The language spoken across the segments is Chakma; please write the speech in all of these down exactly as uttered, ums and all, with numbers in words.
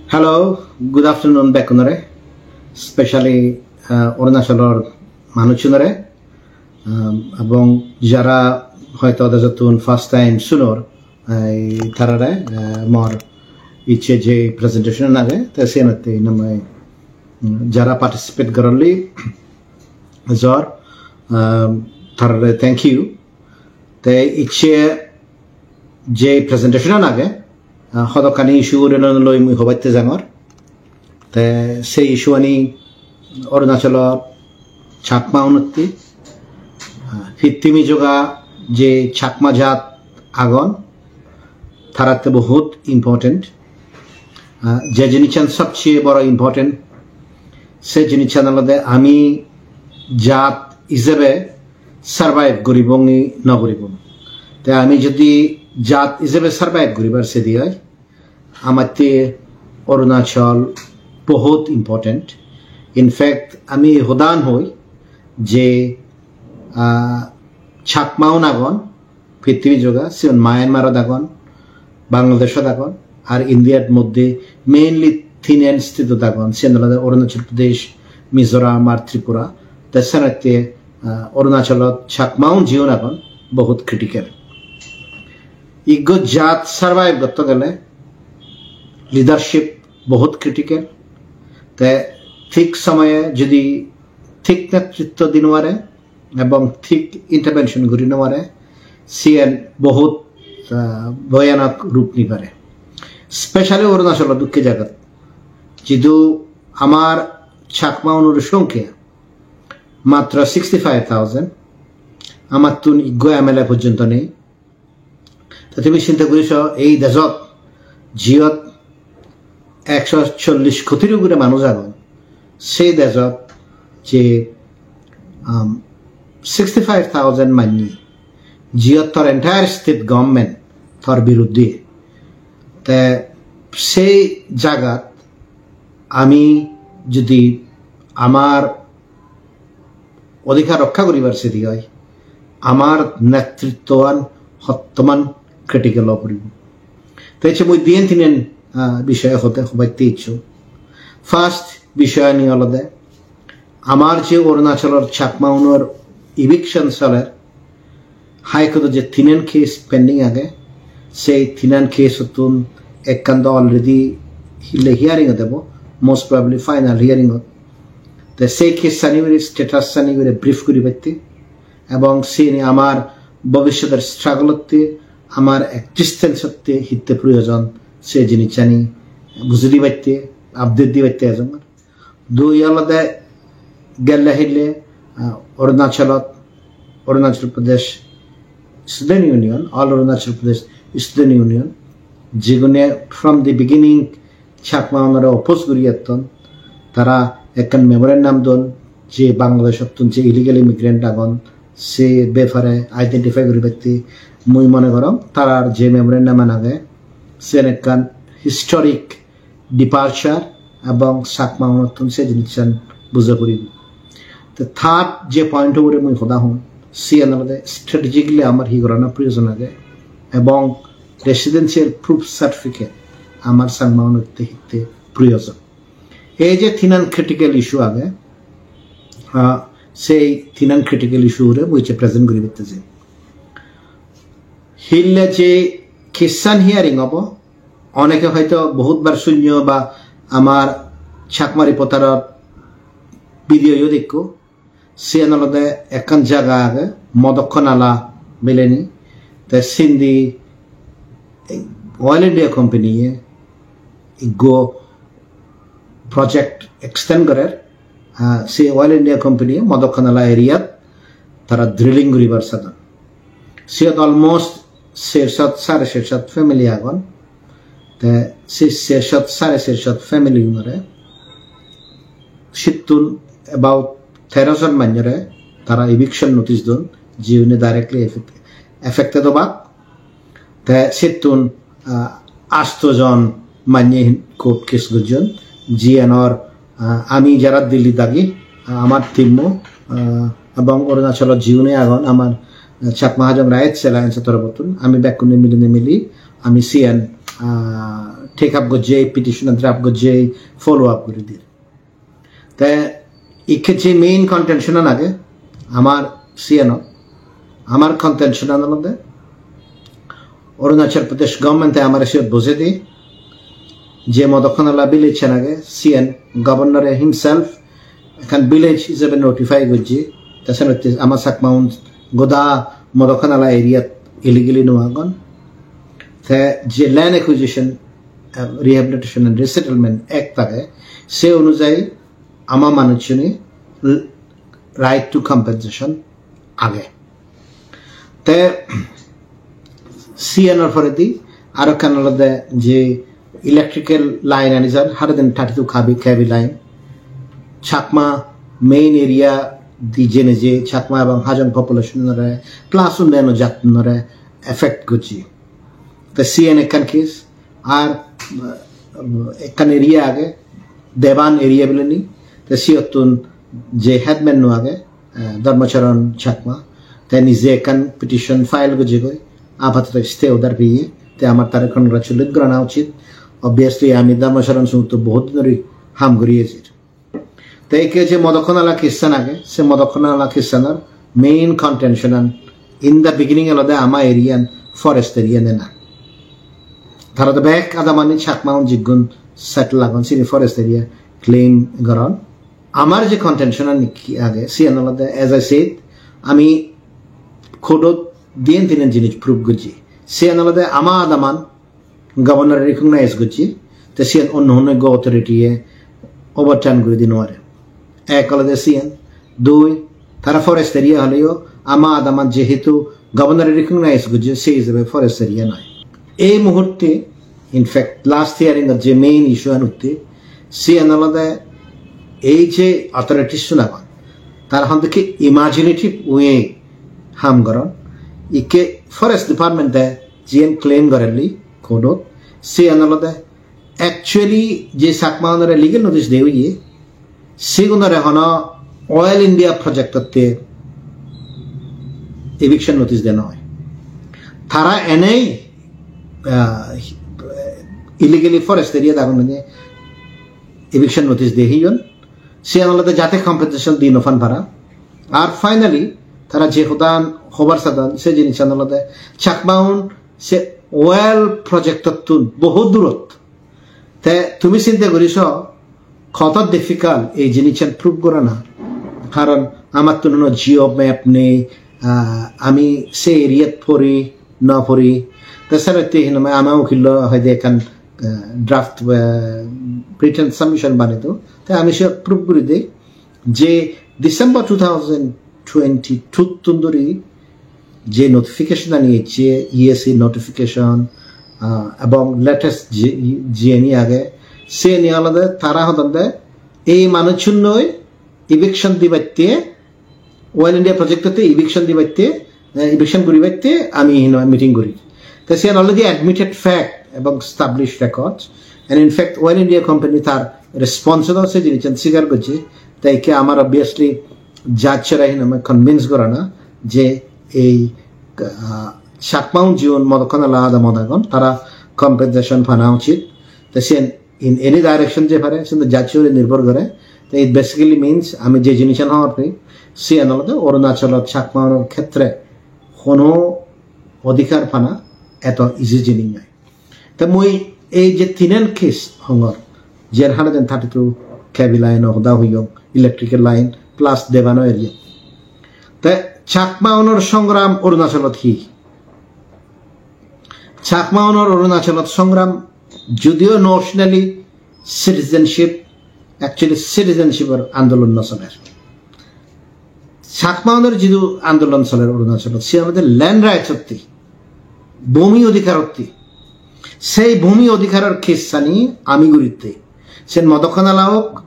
Hello, good afternoon bekkunore, specially uh, Arunachalor manuchunore, um, ebong jara hoito dejottun first time sunor, ei tarare uh, mor icche je presentation age, te senotte namai um, jara participate gorolli jor, um, tarare thank you. Te icche je presentation age, uh, hodokkani issue ure loi mui hobatte jangor. Te se issue ani Arunachalor Chakma unotti, uh, pittimi joga je Chakma jat agon, taratte bohut important. Uh, je jinissan sobcheye boro important, se jinissan olode ami jat ijebe survive guribong ni no guribong. Te ami jodi jat ijebe survive guribar sedi oi, amatte Arunachal bohut important. In fact, ami hodan hoi je uh, Chakma un agon, pittimi joga, siun Myanmar ot agon, Bangladesh ot agon, ar India r moddhe mainly tinen state ot agon, siyan olode Arunachal Pradesh, Mizoram ar Tripura. Te senotte uh, Arunachal ot Chakma un jiun agon, bohut critical. Iggo jat survive gotto gele leadership bohut critical. Te thik somoye jodi thik netritto di no pare, ebong thik intervention guri no pare, siyen bohut uh, boyanok rup ni pare. Specially Arunachal dokke jagat, jidu amar Chakma unor songkya matro sixty five thousand, amattun iggo M L A porjonto nei. Te tumi sinte guri so, ei dejot jiyot ekso chollish kotir ugure manuj agon, sei dejot je um, sixty five thousand manye, jiyot tor entire state government tor biruddhe. Te sei jagat ami jodi amar odhikar rokkha guribar sedi oi, amar netrittoan hottoman critical o poribo. Te ecche mui diyen tinen uh, bishoye hote hobatte icchu. First bishoyani olode amar je Arunachalor Chakma unor eviction soler, High Court-ot je tinen case pending age, sei tinen case-ottun ekkan do already hille hearing-ot ebo, most probably final hearing-ot. Te sei case-ani ugure, status-ani ugure brief guribatte, ebong siyeni amar bobissotor struggle-otte, amar existence-otte hitte proyojon, se jinissani bujei dibatte, update dibatte ejongor. Dui olode gelle hille, ah, Arunachalot, Arunachal Pradesh Student Union, All Arunachal Pradesh Student Union, jigune from the beginning Chakma unore oppose guri etton, tara ekkan memorandum don je Bangladesh-ottun je illegal immigrant agon, se bepare identify guribatte mui mone gorong tarar je memorandum an age, sen ekkan historic departure ebong Chakma unottun se jinissan buja puribo. Te third je point ugure mui hoda hom, siyan olode strategically amar hi gorana proyojon age ebong residential proof certificate amar Changma unotte hitte proyojon. Ei je tinan critical issue age, ah, sei tinan critical issue ugure mui je present guribatte jai. Hille je case-an hearing obo, oneke hoito bohut bar sunyo ba amar Chakma Reporter-or video-yo dekko, siyan olode ekkan jaga age, Modokkonala bileni, te sindi Oil India Company-ye ikko project extend gorer, ah, se Oil India Company-ye Modokkonala area-t tara drilling guribar sadon. Siyot almost sershot, sare sershot family agon. Te se sershot, sare sershot family unore sittun about tero jon manjore tara eviction notice don, jiune directly affect-, affected obak. Te sittun, ah, asto jon manye court case gojjon, jiyanor, ah, ami jara Delhi dagi, ah, amar team-o, ah, ebong Arunachalot jiune agon, amar, ah, Chakma Hajong Rights Alliance-or torobottun, ami bekkune milinei mili, ami siyan, ah, take up gojje, petition draft gojje, follow up guri dir. Te ikke je main contention an age amar siyan, amar contention an olode Arunachal Pradesh government e amare siyot bojei di, je Modokkanala village an age, siyan governor e himself ekkan village hisebe notify gojje. Te senotte ama Chakmaun goda Modokkanala area t illegally no agon. Te je Land Acquisition, eh, Rehabilitation and Resettlement Act age, se onujayi ama manuchchune l-, right to compensation age. Te siyanor poredi aro ekkan olode je electrical line ani jar, hundred and thirty-two K V, K V line. Chakma main area di jene je Chakma ebong Hajong population ore plus unnayonor jattunore affect gojje. Te siyan ekkan case, ar, uh, ekkan area age, Deban area bileni, te siyottun je headman no age, uh, Dharmacharan Chakma, te nije ekkan petition file gojjegoi, apatoto stay order peye, te amar tare congratulate gorana uchit. Obviously, ami Dharmacharan songotto bohut din dhori ham guri ejir. Te ikke je Modokkanala case an age, se Modokkanala case anor main contention an in the beginning olode ama area an forest area dena. Tara do bek adamani Chakmaun jigun settle agon, sini forest area claim goron. Amar je contention an ikki age, siyan olode, as I said, ami court ot diyen tinen jinis prove gojji. Siyan olode ama adaman governor e recognize gojje, te siyan onno hono ekko authority e overturn guri di no pare. Ek olode siyan, dui, tara forest area holeyo ama adaman jehetu governor e recognize gojje, sei hisebe forest area noi. Ei muhurte, in fact, last hearing ot je main issue an utte, siyan olode ei je authorities un agon, tara hon dokke imaginative way ham goron, ikke forest department e jiyen claim gorelli court ot, siyan olode actually je Chakmaunore legal notice de oye, sigunore hono Oil India project otte eviction notice de noi. Tara enei, ah, illegally forest area dagon ne eviction notice de heyon. Siyan olode jate compensation di no pan para. Ar finally, tara je hodan hobar sadon, se jinissan olode Chakmaun se oil project ottun bohut durot. Te tumi sinte guri so, hoto difficult ei jinissan prove gorana. Karon amattun hono geo map nei, ah, ami se area t pori, no pori. Te senotte hinamai ama ukillo hoide ekkan, ah, draft, ah, written submission banei do. Te ami se prove guri dei je December two thousand twenty-two tun dhuri je notification ani ecche, E A C notification, ah, ebong latest je, jeni age, seni olode tara hodonde ei manuchunoi eviction dibatte, Oil India project otte eviction dibatte, eh, eviction guribatte ami hino meeting guri. Te siyan already admitted fact ebong established records. And in fact, Oil India company tar response do se jinissan sigar gojje. Te ikke amar obviously judge ore hinamai convince gorana je ei, ah, Chakmaun jiun Modokkanala adamot agon, tara compensation pana uchit. Te siyen in any direction je pare, siyen to judge ore nirbhor gore. Te it basically means ami je jinissan hobor pei, siyen olode Arunachalot Chakmaunor khetre hono odhikar pana eto easy jinis noi. Te mui ei je tinen case hongor, jer hundred and thirty-two K V line o hoda hoyong, electrical line plus Debano area. Te Chakmaunor songram Arunachalot hi? Chakmaunor Arunachalot songram, judio notionally citizenship, actually citizenship or andolon no soler. Chakmaunor jidu andolon soler Arunachalot, siyan olode land rights otte, bhumi odhikar otte. Sei bhumi odhikaror case ani ami guritte. Sen Modokkanala ok,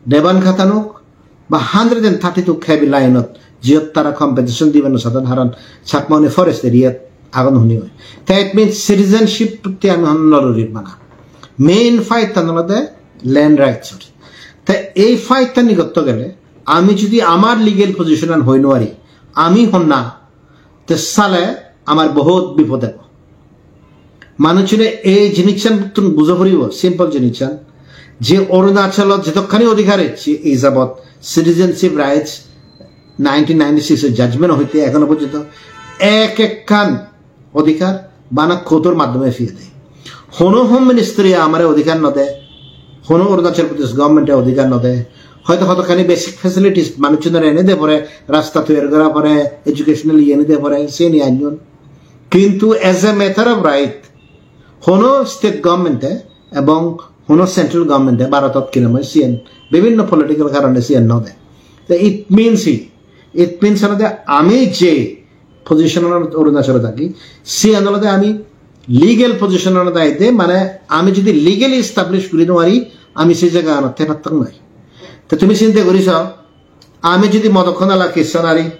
Deban Khatan ok, ba hundred and thirty-two K V line ot, jiyot tara compensation dibe no sadon, haron Chakmaune forest area agon huni hoi. Te it means citizenship te ami hon no lorir bana. Main fight tan olode land rights or. Te ei fight tan ni gotto gele, ami jodi amar legal position an hoi no pari, ami honna, te sale amar bohut bipod ebo. Manuchune ei jinissan tun bujo poribo, simple jinissan. Je Arunachalot jedokkani odhikar ecche, ei jabot citizenship rights nineteen ninety-six er judgment hoite ekhono porjonto ek ekkan odhikar bana court or maddhome piyede. Hono Home Ministry amare odhikar no de, hono Arunachal Pradesh government e odhikar no de. Hoyto hodokkani basic facilities manuchunore ene de pore, rasta toyar gora pore, educational iye ene de pore, seni anyon. Kintu as a matter of right, hono state government e ebong hono central government e Bharotot kinamoi siyen bibhinno political karone siyen no de. Te it means hi? It means olode ami je position anot Arunachalot agi, siyan olode ami legal position anot aide, mane ami jodi legally establish guri no pari, ami se jaga anot thei pattak noi. Te tumi sinte guri so, ami jodi Modokkhonala case an ari,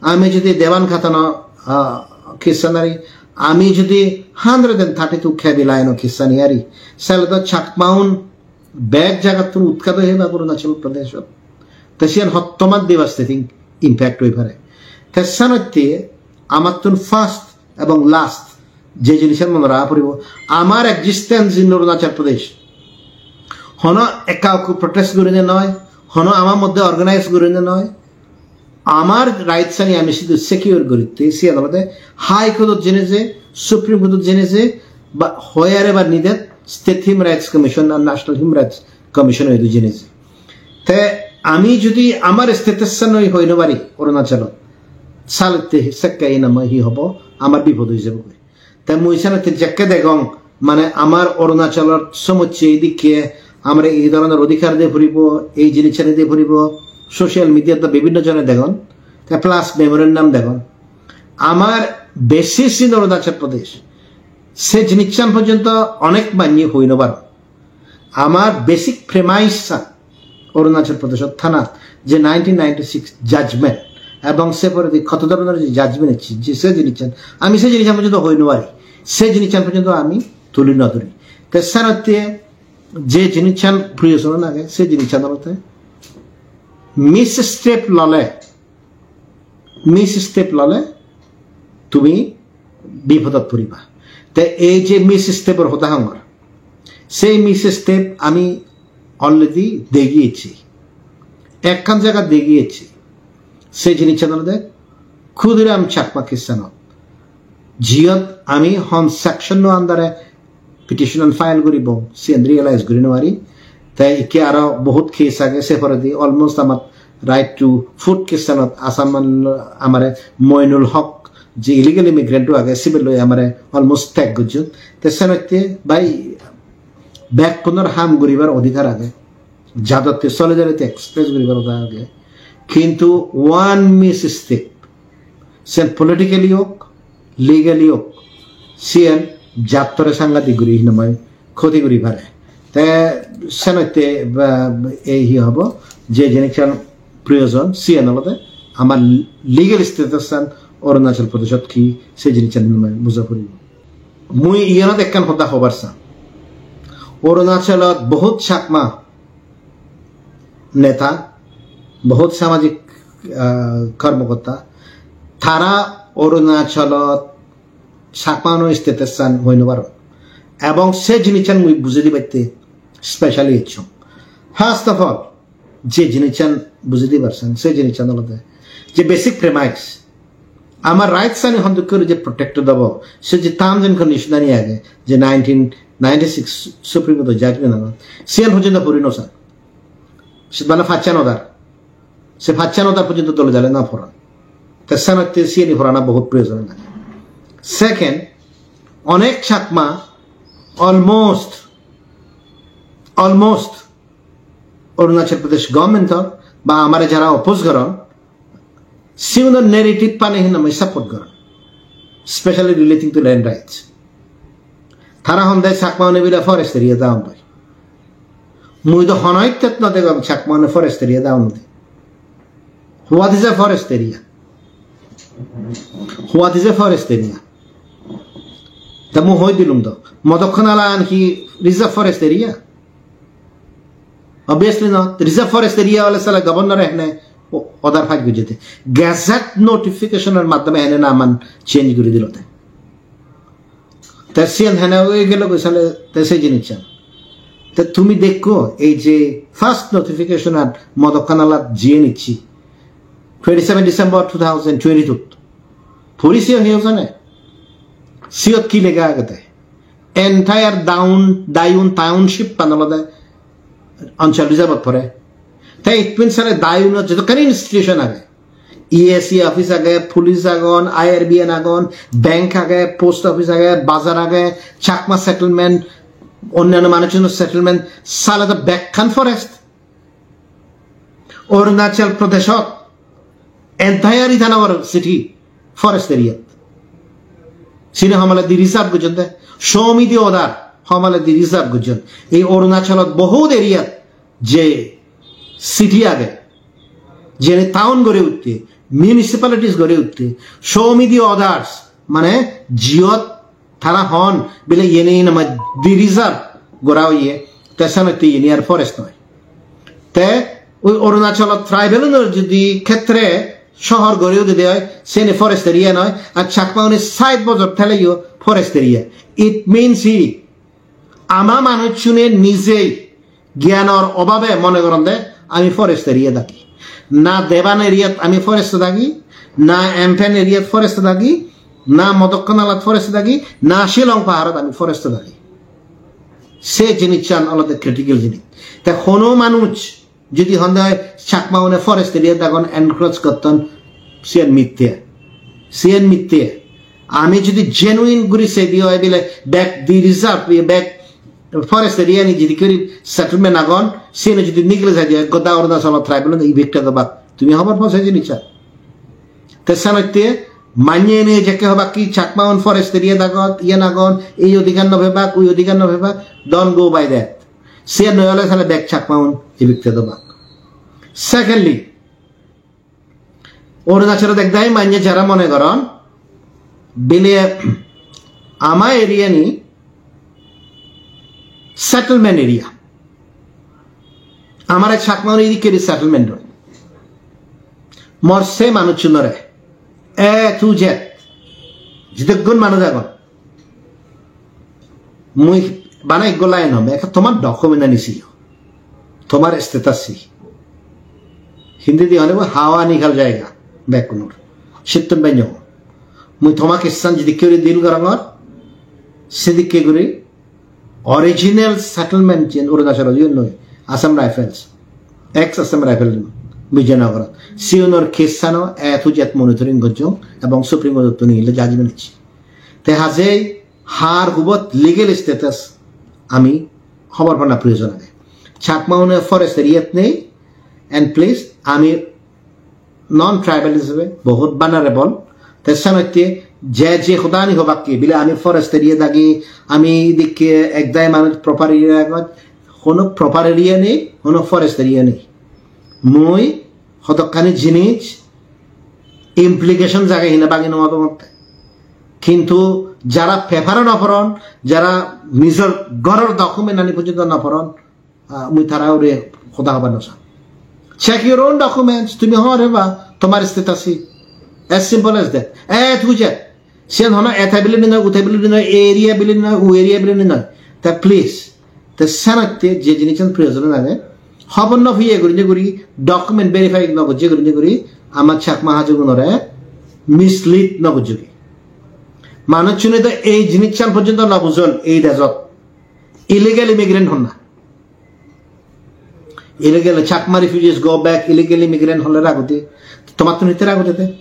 ami jodi Devan Khatana, ah, case an ari, ami jodi hundred and thirty-two K B line o case an ari, sale do Chakmaun bek jagattun utkat oi heba Arunachal Pradeshot. Te siyan hottoman devastating impact oi pare. Te senotte amattun first ebong last je jinissan mone raga poribo, amar existence in Arunachal Pradesh hono ekka ukku protest gurine noi, hono amar moddhe organize gurine noi, amar rights ani ami sidu secure guritte, siyan olode High Court ot jene je, Supreme Court ot jene je, ba wherever needed, State Human Rights Commission ar National Human Rights Commission oidu jene je. Te ami jodi amar status san oi hoi no pari Arunachalot, sale te sekke inamoi hi hobo, amar bipod oi jebo goi. Te mui senotte jekke degong, mane amar Arunachalor somosse idikke amare ei dhoronor odhikar de puribo, ei jinissan de puribo, social media to bibhinno jone degon, te plus memorandum degon. Amar basis in Arunachal Pradesh, se jinissan porjonto onek manye hoi no paro. Amar basic premise san Arunachal Pradeshot thanat je nineteen ninety-six judgment ebong se poredi koto dhoronor je judgment ecche, je se jinissan, ami se jinissan porjonto hoi no pari, se jinissan porjonto ami tuli no dhori. Te senotte je jinissan proyojon age, se jinissan olode misstep lole, misstep lole tumi bipodot poriba. Te ei je misstep or hoda hongor, sei misstep ami already degi ecchi, ekkan jaga degi ecchi. Sei jinissan olode Khudiram Chakma case anot, jiyot ami hon section no under e petition an file guribo, siyen realize guri no pari. Te ikke aro bohut case age, se poredi almost amar right to food case anot Assam an amare Moinul Hok, je illegal immigrant o age, sibe loi amare almost tag gojjon. Te senotte bhai, bekkunor ham guribar odhikar age, jadotte solidarity express guribar odhikar age, kintu one misstep, sen politically ok, legally ok, siyen jattore sangadik guri hinamai khoti guri pare. Te senotte ba, ei hi hobo, je jinissan proyojon, siyen olode amar legal status an Arunachal Pradeshot hi, se jinissan hinamai buja puribo. Mui iyanot ekkan hoda hobar sang. Arunachalot bohut Chakma neta, bohut samajik, ah, karmokorta, tara Arunachalot Chakma-uno status-an hoi no paron. Ebong se jinissan mui bujei dibatte specially ecchong. First of all, je jinissan bujei dibar sang, se jinissan olode je basic premise, amar rights-ani hondokke guri je protected obo, se je terms and condition-ani age, je nineteen ninety-six Supreme Court-o judgment-anot, siyan porjonto puri no san. Se bana pachan order. Se pachan order porjonto dole dale no poran. Te senotte siyeni porana bohut proyojon age. Second, onek Chakma almost, almost Arunachal Pradesh government-or ba amare jara oppose goron, sigunor narrative-ani hinamai support goron, specially relating to land rights. Tara honde Chakma-une bile forest area down oi. Mui do hono ittet no degong Chakma-une forest area down oi. What is a forest area? What is a forest area? Ta mui hoi dilung do. Modokkhonala-an hi reserve forest area? Obviously not. Reserve forest area ole sale governor-e hene o-, order pass gojje de. Gazette notification-or maddhome hene naman change guri dilo de. Te siyen hene oi gelo goi sale te se jinissan. Te tumi dekko ei je first notification at Modokkanalat jiyen icchi, twenty-seven December two thousand twenty-two. Puri siyen hi hojane? Siyot ki lega agede? Entire down, Diyun township pan olode Anchal Reserve ot pore. Te it means sale Diyunot jodokkani institution age, E A C office age, police agon, I R B N agon, bank age, post office age, bazar age, Chakma settlement, onnanno manuchunor settlement, sale do bekkan forest. Arunachal Pradeshot entire Itanagar city forest area. Sini homale di reserve gojjon de. Show me the order. Homale di reserve gojjon. Ei Arunachalot bohut area je city age, jene town gori utte, municipalities gori utte, show me the orders, mane jiyot tara hon bile iyeni nama di reserve gora oye, te senotte iyeni ar forest noi. Te oi Arunachalot tribal unor jodi khetre shohor gori udide oi, seni forest area noi, ar Chakma une sait bojor theleyo forest area. It means hi, ama manuchune nijei gyanor obabe mone goronde ami forest area dagi. Na Deban area-t ami forest dagi, na Empen area-t forest dagi, na Modokkanalat forest dagi, na Shillong paharot ami forest dagi. Se jinissan olode critical jinis. Te hono manuj jodi honde oi Chakma une forest area dagon encroach gotton, siyan mitte. Siyan mitte. Ami jodi genuine guri sei di oi bile bek di reserve, bek forest area ni jodi guri settlement agon, siyeni jodi nigile jai di oi, goda Arunachal tribal un evicted obak. Tumi hobor po se jinissan? Te senotte manye ne jekke hobak ki Chakma un forest area dagot, iyen agon, ei odhikar no pebak, ui odhikar no pebak, don't go by that. Siyan noi ole sale bek Chakma un evicted obak. Secondly, Arunachalot ekdagi manye jara mone goron, bile ama area ni settlement area. Amare Chakma une edikke settlement oi. Mor se manuchunore, A to Z, jidukkun manuj agon, mui bana ekko line hom, ekka tomar document ani siyo, tomar status si. Hindi di hone bo hawa nikal jayega, bekkunor. Sittun benyo. Mui toma kissan jidikke guri deal gorongor, sidikke guri original settlement jen Arunachal oyon noi, Assam Rifles, ex Assam Rifle, Vijaynagar. Siyunor case ano A to Z monitoring gojjong ebong Supreme Court-ottun nile judgment icche. Te hajei har hubot legal status ami hobor pana proyojon age. Chakma une forest area-t nei, and please, ami non tribal hisebe bohut vulnerable. Te senotte je je hodani hobak ki, bile ami forest area dagi, ami idikke ekdagi manuj proper area agot, hono proper area nei, hono forest area nei. Mui hodokkani jinis implication jage hina bagi no odongotte. Kintu jara paper no poron, jara nijor goror document ani porjonto no poron, ah, mui tara hure hoda hobar no sang. Check your own documents, tumi hobor peba tomar status hi. As simple as that. A to Z. Siyan hono eta bile ni noi, uta bile ni noi, area bile ni noi, u area bile ni noi. Ta please, te senotte je jinissan proyojon age, hobor no piye gurinei guri, document verify no gojje gurinei guri, ama Chakma Hajigunore mislead no gojjogi. Manuchune to ei jinissan porjonto no bujon ei dejot. Illegal immigrant honna. Illegal Chakma refugees go back, illegal immigrant hole ragode. Tomattun hitte ragode te?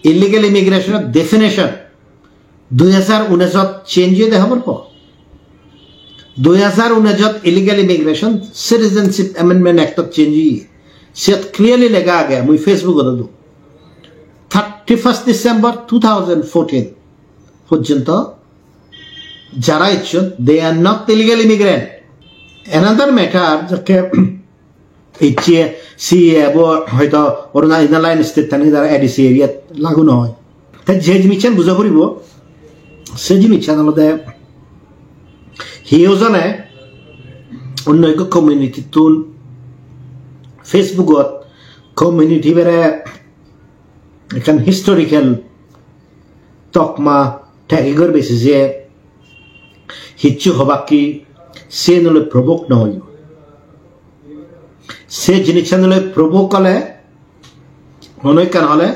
Illegal immigration definition dui hajar unisot change oyede hobor po? Dui hajar unisot illegal immigration Citizenship Amendment Act ot change oye. Siyot clearly lega age, mui Facebook ot do. Thirty-first December two thousand fourteen porjonto jara ecchon, they are not illegal immigrant. Another matter, jokke ecche C A A bo hoito Aruna-, Inner Line State tani tara A D C area lagu noi. Te je jinissan buja poribo, se jinissan olode hi hojone onno ekko community tun Facebook-ot community bere ekkan historical Tokma thegi gorbe se je hissu hobak ki, siyen ole provoke no oiyo. Se jinissan ole provoke ole, hono ekkan ole,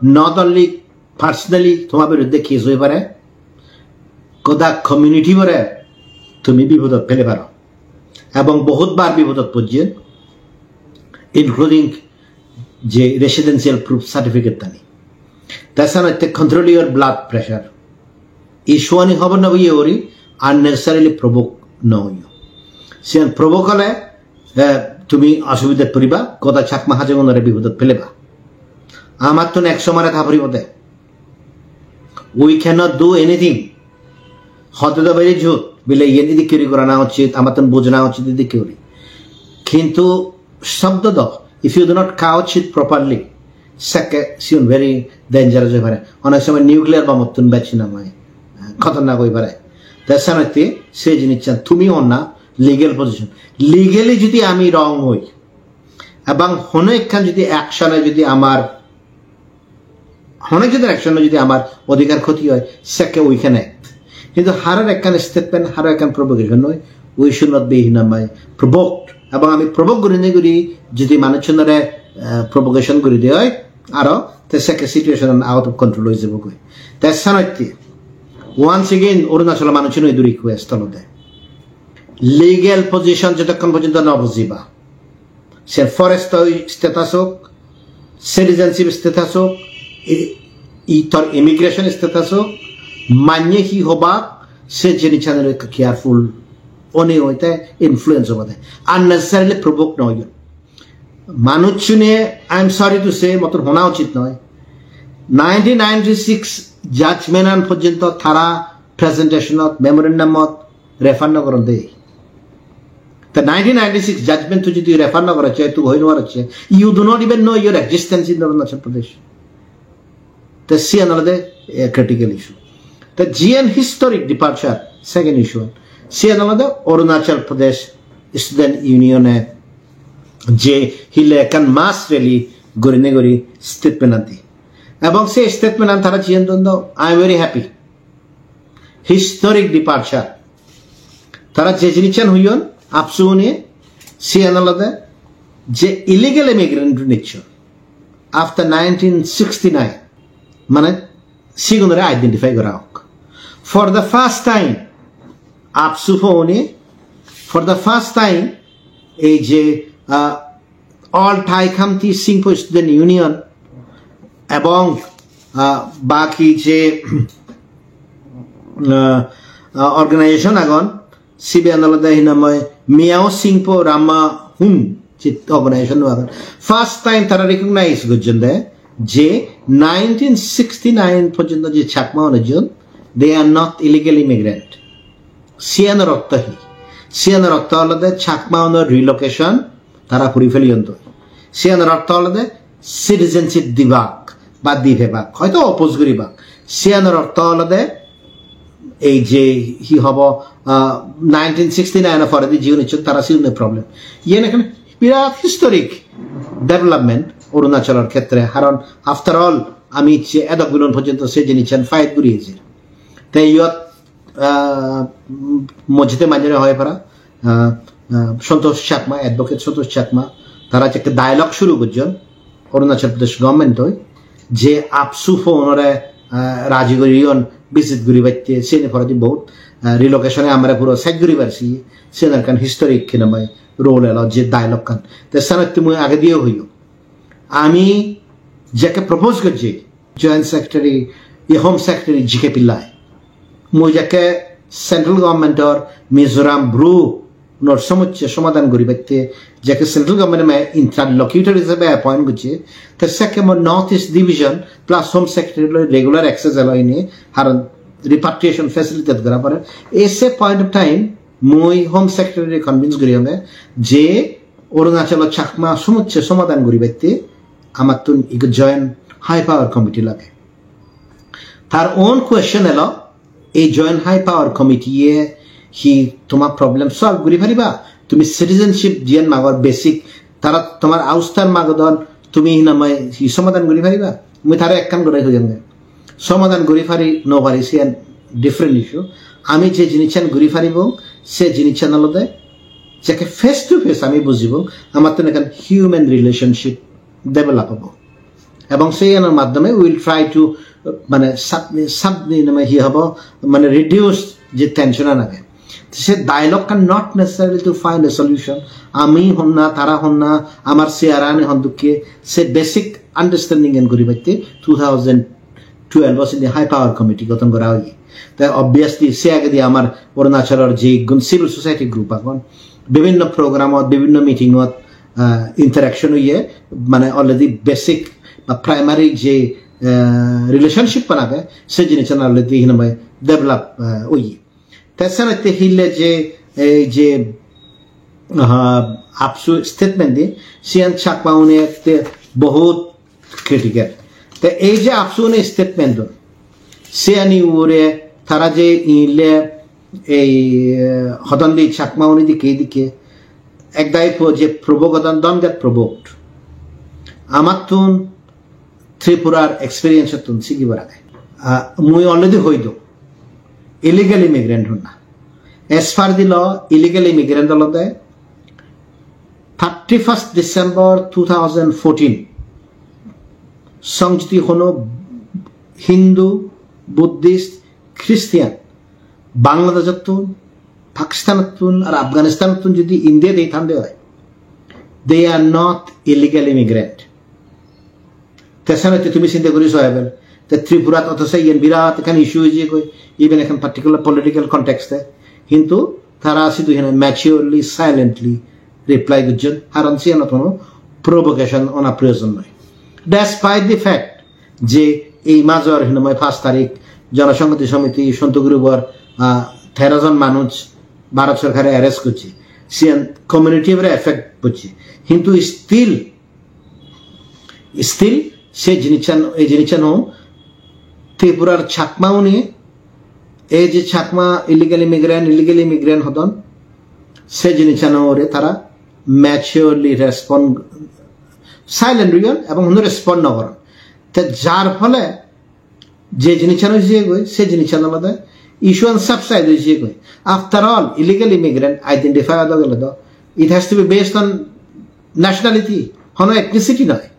not only personally toma biruddhe case oi pare, goda community bore tumi bipodot pele paro. Ebong bohut bar bipodot pojje, including je residential proof certificate tani. Te senotte control your blood pressure. Issue ani hobor no oiye ori unnecessarily provoke no oiyo. Siyan provoke ole, eh, tumi osubidat poriba, goda Chakma Hajongunore bipodot peleba. Amattun ek somare tha poribo de. We cannot do anything. Hote to beri jut, bile iyen idikke guri gorana uchit, amattun bujana uchit idikke guri. Kintu shobdo do, if you do not couch it properly, sekke siun very dangerous oi pare. Onek somoy nuclear bomb-ottun bej hinamai, eh, khotornak oi pare. Te senotte se jinissan tumi honna legal position. Legally jodi ami wrong oi, ebong hono ekkan jodi action-e jodi amar, hono ekkan action-e jodi amar odhikar khoti oi, sekke we can act. Kintu haror ekkan statement, haror ekkan provocation oi, we should not be hinamai provoked. Ebong ami provoke gurinei guri jodi manuchunore, eh, provocation guri de oi, aro te sekke situation out of control oi jebo goi. Te senotte, once again, Arunachalo manuchun idu request olode, legal position jotokkon porjonto no bujiba, se forest status ok, citizenship status ok, i, i tor immigration status ok, manye hi hobak, se jinissanore careful one oite influence obode. Unnecessarily provoke no oiyo. Manuchune, I am sorry to say, motor hona uchit noi. Nineteen ninety-six judgment an porjonto tara presentation ot, memorandum ot refer no goron de. The nineteen ninety-six judgment tu jodi refer no goron, tu hoi no goron, you do not even know your existence in Arunachal Pradesh. Te siyan olode a critical issue. Te jiyan historic departure, second issue. Siyan olode Arunachal Pradesh Student Union e je hille ekkan mass rally gurinei guri statement an di. Ebong se statement an tara jiyan don do, I am very happy. Historic departure. Tara je jinissan hoyon, AAPSU une, siyan olode je illegal immigrant nichon. After nineteen sixty-nine, mane sigunore identify gora ok. For the first time, AAPSU-bo une, for the first time, ei je, ah, All Thai Khamti Singpho Student Union ebong, ah, baki je, ah, ah, organization agon, sibe olode hinamoi Miao Singpho Rama Hum je organization agon. First time tara recognize gojjon de je nineteen sixty-nine porjonto je Chakma un ejon, they are not illegal immigrant. Siyanor ortho hi? Siyanor ortho olode Chakma unor relocation tara puri feliyon toi. Siyanor ortho olode citizenship dibak ba di pebak, hoito oppose guribak. Siyanor ortho olode ei je hi hobo, ah, nineteen sixty-nine o poredi jiun icchon tara siune problem. Iyen ekkan birat historic development Arunachalor khetre, karon after all ami icche edok bilon porjonto se jinissan fight guri ejir. Te iyot ah, mojjede manjore hoi para, ah, ah, Santosh Chakma, advocate Santosh Chakma, tara jekke dialogue shuru gojjon Arunachal Pradesh government oi, je AAPSU-bo unore, ah, raji goriyon visit guribatte, siyeni poredi bohut, ah, relocation e amare puro sej guribar si, siyen ekkan historic hinamai role elo je dialogue kan. Te senotte mui agediyo hoyong. Ami jekke propose gojji, Joint Secretary, ye Home Secretary G K Pillai. Mui jekke central government or Mizoram Bru unor somossya somadhan guribatte jekke central government me interlocutor hisebe appoint gojje, te sekke mo North East Division plus Home Secretary loi regular access elo ini, karon repatriation facilitate gora pore. Ese point of time mui Home Secretary convince guriyonge je Arunachalo Chakma somossya somadhan guribatte amattun ikko Joint High Power Committee lage. Tar own question elo, ei Joint High Power Committee e hi toma problem solve guri pariba? Tumi citizenship jiyan magor basic, tara tomar ouster magodon, tumi hinamai hi somadhan guri pariba? Mui tare ekkan guri hoyonge. Somadhan guri pari, no pari siyan different issue. Ami je jinissan guri paribong, se jinissan olode jekke face to face ami bujibong, amattun ekkan human relationship develop obo. Ebong se iyanor maddhome we will try to, mane, sub-, sub-, mane, hi hobo, mane, reduce je tension an age. Se dialogue can not necessarily to find a solution. Ami honna, tara honna, amar chair ani hon dokke, se basic understanding an guribatte two thousand twelve o sindi high power committee goton gora oye. Te obviously se agedi amar Arunachalor je gun civil society group agon, bibhinno program ot, bibhinno meeting ot, ah, interaction oye, mane already basic ba primary je, ah, relationship an age, se jinissan already hinamai develop, ah, oye. Te senotte hille je, ei je, ah, AAPSU statement di, siyan Chakma une te bohut critical. Te ei je AAPSU une statement don, siyani ugure tara je ile ei, eh, hodon di Chakma une dikke dikke ek dagi po je provoke hodon, don't get provoked. Amattun Tripurar experience-ottun sigibar age. Ah, mui already hoi do, illegal immigrant honna. As per the law, illegal immigrant olode thirty-first December two thousand fourteen song jodi hono Hindu, Buddhist, Christian Bangladesh-ottun, Pakistan-ottun ar Afghanistan-ottun jodi India-t ei thande oi, they are not illegal immigrant. Te senotte tumi sinte guri so ebel. Te Tripurat oto se iyen birat ekkan issue oye goi, even ekkan particular political context-e. Hintu tara sidu hene maturely, silently reply gojjon, karon siyanot hono provocation ona proyojon noi. Despite the fact je ei major hinamai paanch tarik Jonosonghoti Somiti Sontu group-or, ah, tero jon manuj Bharat sorkare arrest gojje, siyan community-re effect gojje, hintu still Still, se jinissan, ei jinissan hom, Tripurar Chakma une, ei je Chakma illegal immigrant, illegal immigrant hodon, se jinissan ore tara maturely respond, silent oyon ebong hono respond no goron. Te jar phole je jinissan oi jiyegoi, se jinissan olode issue an subside oi jiyegoi. After all, illegal immigrant identify odo gele do, it has to be based on nationality, hono ethnicity noi.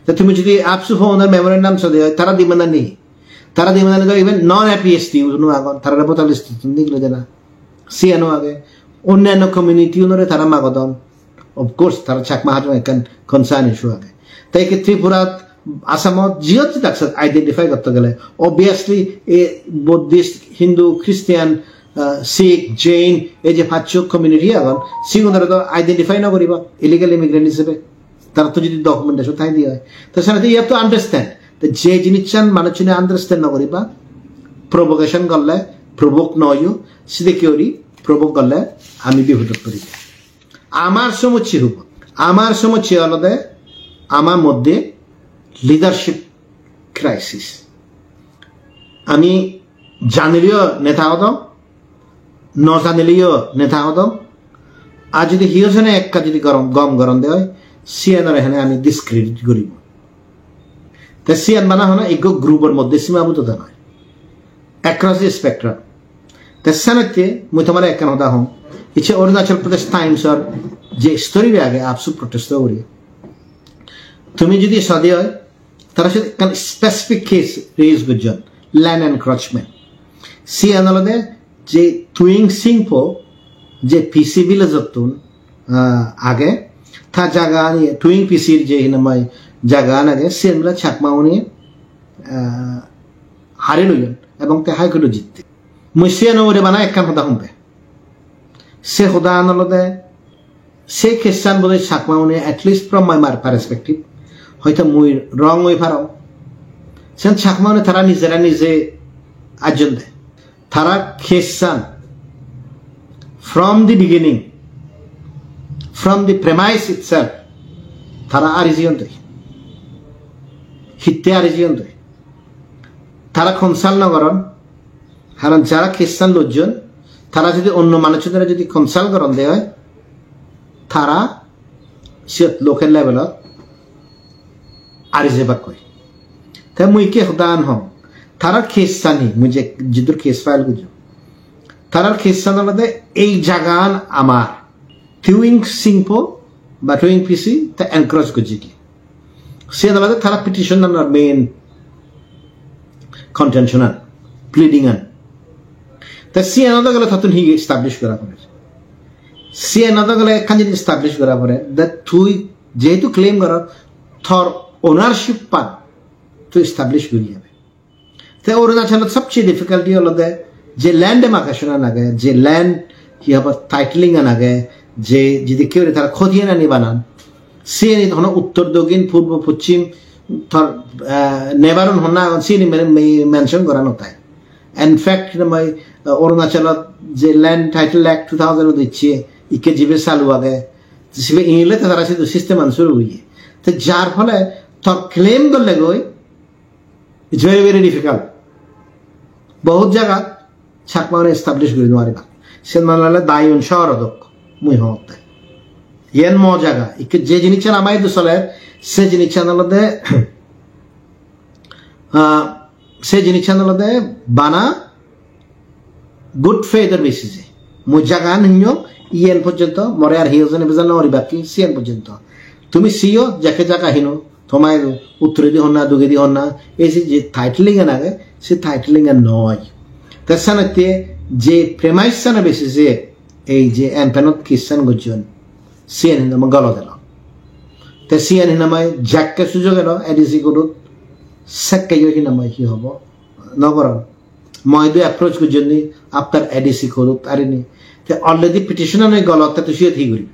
Te tumi jodi AAPSU founder memorandum sode oi, tara demand ani, tara demand ani do even non APST uno agon, tara voter list tun nigile dena. Siyano age, onnanno community unore tara magodon. Of course, tara Chakma Hajong ekkan concern issue age. Te ikke Tripurat, Assamot, jiyot jidak sot identify gotte gele, obviously, e Buddhist, Hindu, Christian, ah, Sikh, Jain, ei je paccho community agon, sigunore do identify no guriba illegal immigrant hisebe. Tara to jodi documentation thai di oi. To senotte you have to understand. Te je jinissan manuchune understand no guriba, provocation gorle, provoke no oyo, sidikke guri provoke gorle ami bipodot pori. Amar somosse hubo? Amar somosse olode amar moddhe leadership crisis. Ami janileyo neta odong, no janileyo neta odong. Ar jodi hiyo jone ekka jodi gorom, gom goronde oi, siyanore hene ami discredit guribo. Te siyan bana hono ekko group-or moddhe simabudota noi. Across the spectrum. Te senotte mui tomare ekkan hoda hong. Icche Arunachal Pradesh Times-or je story be age AAPSU protest-o ugure. Tumi jodi sode oi, tara siyot ekkan specific case raise gojjon, land encroachment. Siyan olode je Tuing Singpho je P C village-ottun, ah, age, ta jaga ani Tuing P C-r je hinamai jaga an age, siyan bile Chakma une, ah, hari loyon ebong te High Court-ot jitte. Mui siyan ugure bana ekkan hoda hombe. Se hodan olode, se case-an bodoi Chakma une, at least from my, my perspective, hoito mui wrong oi parong. Sen Chakma une tara nijera nije ajjon de. Tara case-an from the beginning, from the premise itself, tara ari jeyon de. Hitte ari jeyon de. Tara consult no goron. Karon jara case-an lojjon, tara jodi onno manuchunore jodi consult goronde oi, tara siyot local level-ot ari jebakkoi. Te mui ikke hodan hong, Tarar case-ani, mui je jiddur case file gojjong, tarar case-an olode ei jagan amar Twining Synpo ba Twining P C te encroach gojje ki. Siyan olode tara petition-anor main contention-an, pleading-an. Te siyan olode gele tattun hi establish gora pore? Siyan olode gele ekkan jinis establish gora pore, that tui jehetu claim goror, tor ownership-an tui establish guri jabe. Te Arunachalot sobcheye difficulty olode je land demarcation-an age, je land hi hobo titling-an age, je jodi keu tara khoti ani banan, siyeni hono uttor, dokkin, purbo, poschim, tor, eh, neighbor-un honna agon, siyeni men-, men-, mention gora no thai. In fact, hinamai, eh, Arunachalot je Land Title Act two thousand-ot icche, ikke jibe salu age, sibe inile te tara sidu system-an suru oye. Te jar phole tor claim golle goi, it's very, very difficult. Bohut jagat Chakma-une establish guri nw paribak. Sen mane ole Diyun sohor odok, mui hotte. Yen mo jaga, ikke je jinissan ama idu soler, se jinissan olode, ah, se jinissan olode bana good faith-or basis-e. Mui jagan hinyo, iyen porjonto, more ar hiyo jone bejan nw paribak ki, siyen porjonto. Tumi siyo, jekke jaga hino, toma idu uttoredi honna, dugedi honna, ei se je titling-an age, se titling-an noi. Te senotte je premise-ano basis-e ei je M PAN-ot case-an gojjon, siyen hinamai golot elo. Te siyen hinamai jekke sujog elo A D C court-ot, sekkeyo hinamai hi hobo, nw goron. Mo idu approach gojjonni after A D C court-ot arini. Te already petition-an oi golot, te tui siyot hi guribi?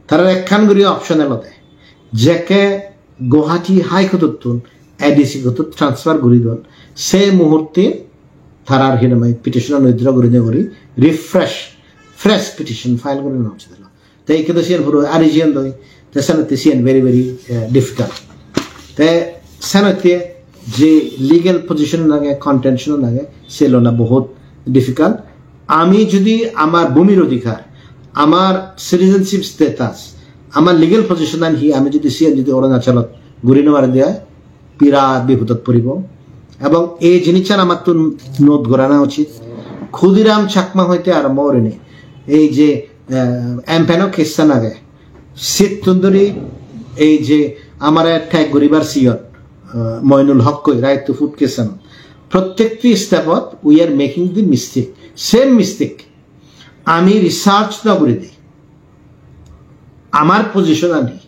Tarar ekkan guri option elode. Jekke Guwahati High Court-ottun A D C court-ot transfer guri don, se muhurte tarar hinamai petition-an withdraw guri de guri refresh, fresh petition file guri nw ucchit elo. Te ikke do siyen puro ari jiyen doi, te senotte siyen very, very, eh, difficult. Te senotte je legal position age, contention age, se lona bohut difficult. Ami jodi amar bhumir odhikar, amar citizenship status, amar legal position an hi, ami jodi siyen jodi Arunachalot guri nw pari de oi, birat bipodot poribo. Ebong ei jinissan amattun note gorana uchit. Khudiram Chakma hoite arombo gurinei ei je, eh, M PAN-o case-an age, sittun dhuri ei je amare tag guribar siyot, eh, Moinul Hokkoi right to food case-an, prottekti step-ot we are making the mistake, same mistake. Ami research nw guri de, amar position ani,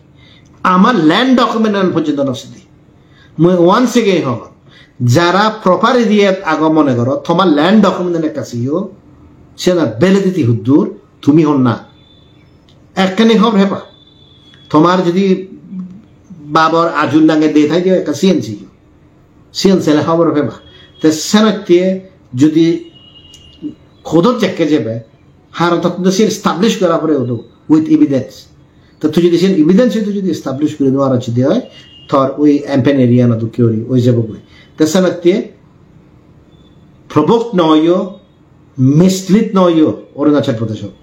amar land document-an porjonto nw sei de. Mui once again hongor, jara proper area-t ago mone goro, tomar land document-an ekka siyo, siyana validity huddur, tumi honna. Ekkani hobor peba. Tomar jodi babor ajur nange de thai de ekka siyen siyo. Siyen sele hobor peba. Te senotte jodi court-ot jekke jebe, haron tattun do siyen establish gora pore odo with evidence. Te tui jodi siyen evidence tui jodi establish guri nw paro jodi oi, tor oi M PAN area-ano dokke guri oi jebo goi. Te senotte provoke nw oiyo, mislead nw oiyo Arunachal Pradesh-o.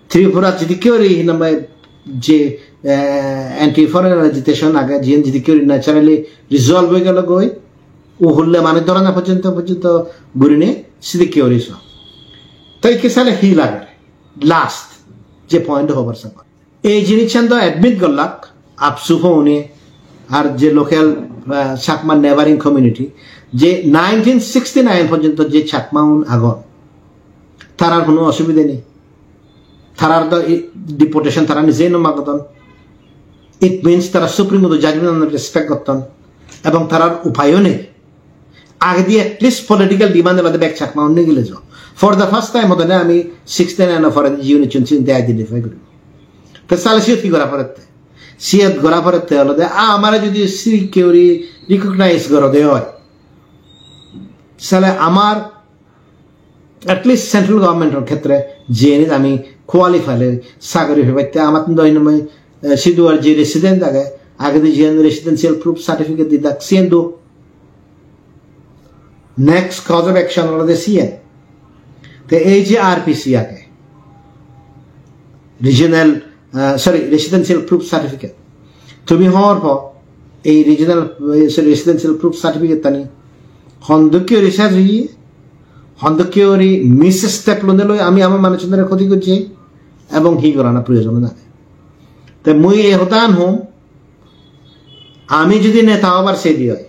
Tripura jidikke guri hinamai je, eh, anti foreign agitation age, jiyen jidikke guri naturally resolve oi gelo goi, uhulle manuj dhorana porjonto, porjonto gurinei sidikke guri so. To ikke sale hi lage? Last je point hobar sangor. Ei jinissan do admit gollak, AAPSU-une ar je local, ah, Chakma neighboring community, je nineteen sixty-nine porjonto je Chakma-un agon, tarar hono osubide nei. Tarar do i-, deportation tara nije no magodon. It means tara Supreme Court judgment-an respect gotton. Ebong tarar upayo nei. Agedi at least political demand olode bek Chakma-un nigile jo. For the first time odone ami sixty-nine-o pore unit chun sinte identify guribo. Te sale siyot hi gora porette? Siyot gora porette olode, a, amare jodi sidikke guri recognize gorode oi, sale amar at least central government-or khetre jenit ami qualify le sagori pebatte amattun do hinamai, eh, sidu ar je resident age, agedi jiyen residential proof certificate didak siyen do. Next cause of action olode siyen. Te ei je R P C age, regional, ah, sorry, residential proof certificate. Tumi hobor po, ei regional, eh, sorry, residential proof certificate tani Hondokke guri sej oye, hondokke guri misstep lonei loi ami ama manuchunore khoti gojji, ebong hi gorana proyojon age. Te mui ei hodan hom, ami jodi neta obar sedi oi,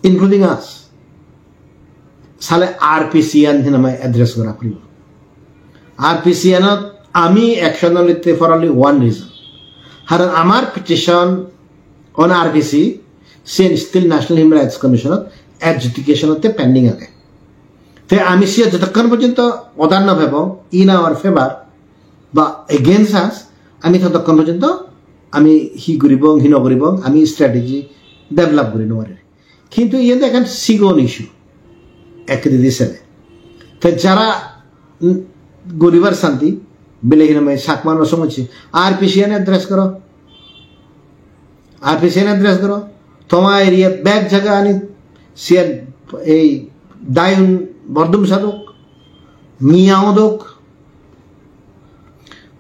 including us, sale R P C an hinamai address gora poribo. R P C anot ami action no litte for only one reason. Haron amar petition on R P C, siyen still National Human Rights Commission ot adjudication otte pending age. Te ami siye jotokkon porjonto order no pebo in our favor ba against us, ami totokkon porjonto ami hi guribong, hi no guribong, ami strategy develop guri no parir. Kintu iyen ekkan sigon issue, ekkedi sele. Te jara, mm, guribar santi, bile hinamai Chakma no somocche, R P C an address goro. R P C an address goro. Toma area bek jaga ani siyan ei Diyun Bordumsa dok, Miao dok,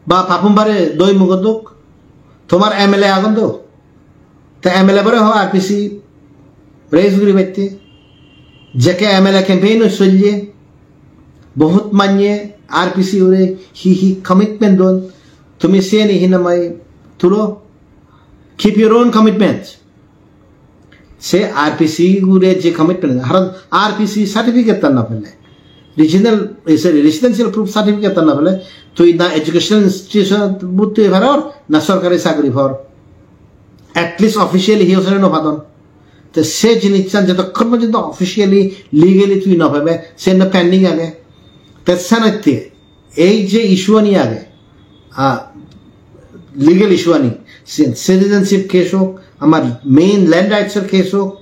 ba Papum Pare Doimukh dok, tomar M L A agon do. Te M L A bore ho R P C raise guribatte. Jekke M L A campaign o solye, bohut manye R P C ore hi hi commitment don, tumi siyeni hinamai tulo. Keep your own commitment. Se R P C gure je commitment, haron R P C certificate tan na pele, regional, eh, sorry, residential proof certificate tan na pele, tui na educational institution bhorti oi paror, na sorkari chakri por. At least officially hi hosone no padon. Te se jinissan jotokkon porjonto officially, legally tui no pebe, se no pending age. Te senotte ei je issue ani age, ah, legal issue ani, si-, citizenship case hok, amar main land rights er case hok,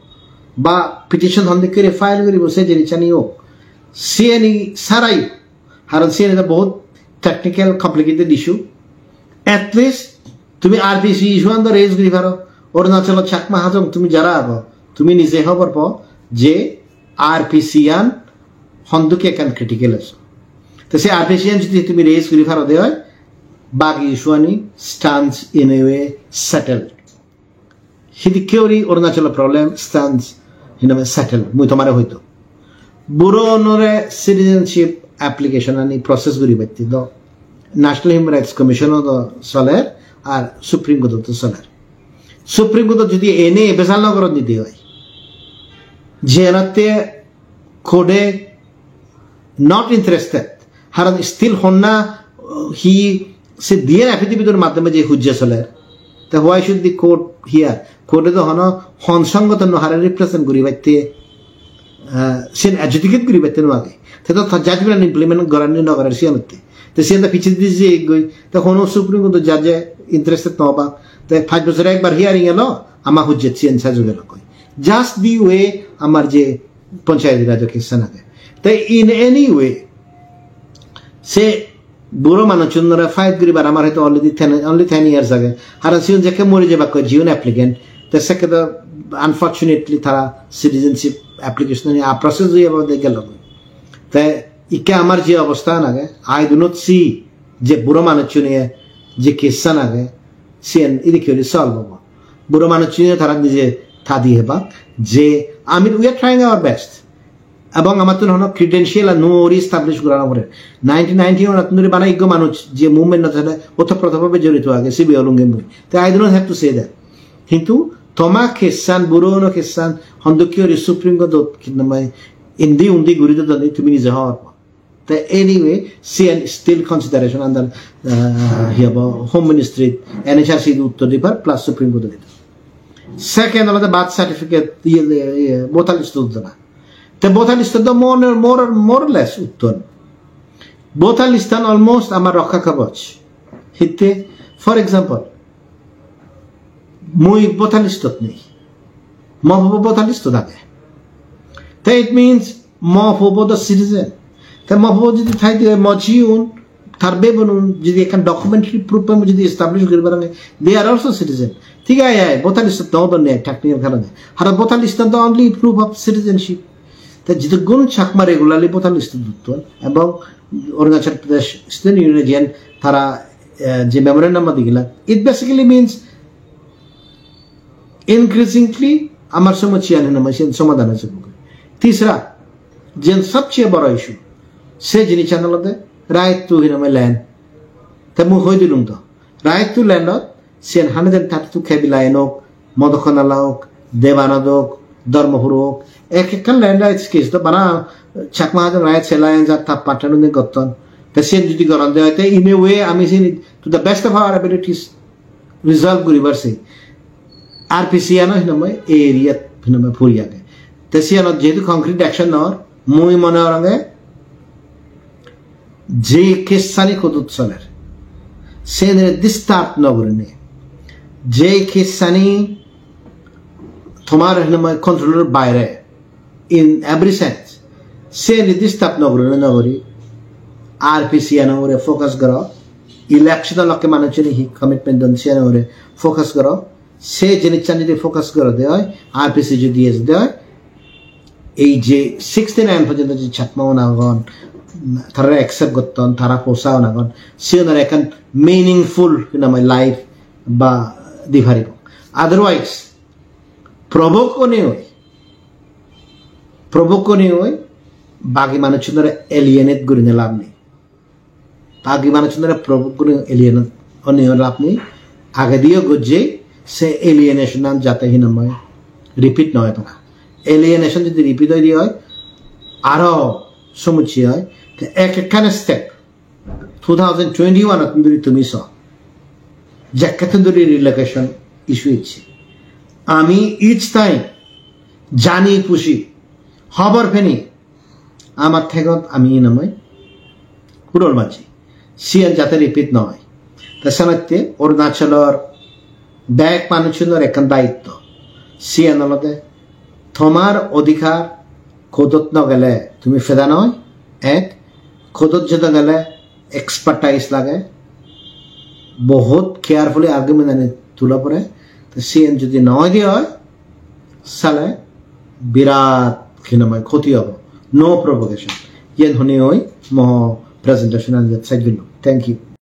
ba petition hondokke guri file guribo se jinisani hok, siyeni sarai, haron siyeni to bohut technical, complicated issue. At least tumi R P C issue an do raise guri paro. Arunachal Chakma Hajong tumi jara ago, tumi nije hobor po je R P C an hondokke ekkan critical issue. Te se R P C an jodi tumi raise guri paro de oi, bagi issue ani stands in a way settled. Hidikke guri Arunachal problem stands in a way settled, mui tomare hoito. Buro onore citizenship application ani process guribatte do National Human Rights Commission o do soler, ar Supreme Court o do soler. Supreme Court o jodi ene besal no goron dide oi, jenotte court e not interested, haron still honna, uh, hi se diyen affidavit or maddhome je hujje soler. Te why should the court hear? Court e do hono hon songoton no hare represent guribatte, uh, sen adjudicate guribatte no age. Te to ta judgment implement gorani no gorer siyanotte. Te siyan to pichedi je goi, te hono Supreme Court judge interested no ba. Te pach bojore ekbar hearing elo, ama hujjet siyan sajo gelo koi. Just the way amar je Panchayati Raj case an age. Te in any way, se buro manuchunore fight guribar amar hoito already ten, only ten years age. Haron sigun jekke mori jebak koi, jiun applicant, te sekke do unfortunately tara citizenship application ani a process oye bade gelo. Te ikke amar je obosthan age, I do not see je buro manuchune je case an age, siyen idikke guri solve obo. Buro manuchune tara nije thadi hebak je, I mean, we are trying our best. Ebong amattun hono credential ar no guri establish gorana pore. Nineteen ninety-one attun dhuri bana ekko manuj je movement ot thele otoprotobhabe jorito age, sibe olunge mui. Te I do not have to say that. Hintu toma case an, buro ono case an, hondokke guri Supreme Court ot hinamai indi undi guri dodon, tumi nije hobor po. Te anyway, siyen still consideration under, uh, hi hobo, Home Ministry, N H R C uttor dibar plus Supreme Court dibar. Second olode birth certificate, iye, iye, voter list-ot udona. Te voter list-ot do more, more, more or less utton. Voter list-an almost amar rokka kaboj. Hitte, for example, mui voter list-ot nei. Mo puo voter list-ot age. Te it means mo puo do citizen. Te mo puo jodi thai de mo jiun, tar bebunun jodi ekkan documentary proof ami jodi establish guri parange, they are also citizen. Thik age, voter list-ot no udon nei technical karone. Haron voter list-an do only proof of citizenship. Te jidukkun Chakma regularly voter list-ot utton ebong Arunachal Pradesh Student Union-e jiyen tara, eh, je memorandum-an digila, it basically means increasingly amar somossyan hinamai siyen somadhan oi jebo. Tisra, jen sobcheye boro issue, se jinissan olode right to hinamai land. Te mui hoi dilung do, right to land ot siyen hundred and thirty-two Kebil Ain ok, Modokhonala ok, Debanad ok, Dharmapur ok, ek ekkan land rights case do bana Chakma Hajon Rights Alliance ar ta partner une gotton. Te siyen jodi goron de oi, te in a way ami siyen to the best of our abilities resolve guribar sei. R P C ano hinamai ei area hinamai puri age. Te siyanot jehetu concrete action nor, mui mone horonge je case ani court-ot soler, senere disturb no gurinei, je case ani tomar hinamai control-or baire, in every sense, seni disturb no gurinei no guri, R P C ano ugure focus goro, election-o lokke manuchchune hi commitment don siyan ugure focus goro, se jinissan jodi focus goro de oi, R P C jodi eje de oi, ei je sixty-nine porjonto je Chakma un agon, tara accept gotton, tara posa un agon, siunore ekkan meaningful hinamai life ba di paribo. Otherwise, provoke onei oi, provoke onei oi, bagi manuchchunore alienate gurinei lab nei. Bagi manuchchunore provoke gurinei alienate onei oi lab nei. Agediyo gojje se alienation an jate hinamai repeat no oi para. Alienation jodi repeat oi de oi, aro somossya oi, te ek ekkan step two thousand twenty-one-ottun dhuri tumi so, jekkettun dhuri relocation issue ecche. Ami each time jani pusi hobor peni amar thegot ami hinamai hudol majji. Siyan jate repeat no oi. Te senotte Arunachalor bek manuchunor ekkan daitto. Siyan olode tomar odhikar court-ot no gele tumi peda noi. Ek, court-ot jede gele expertise lage, bohut carefully argument ani tula pore. Te siyen jodi no oi de oi, sale birat hinamai khoti obo. No provocation. Yen honei oi mo presentation an iyot sej gullo. Thank you.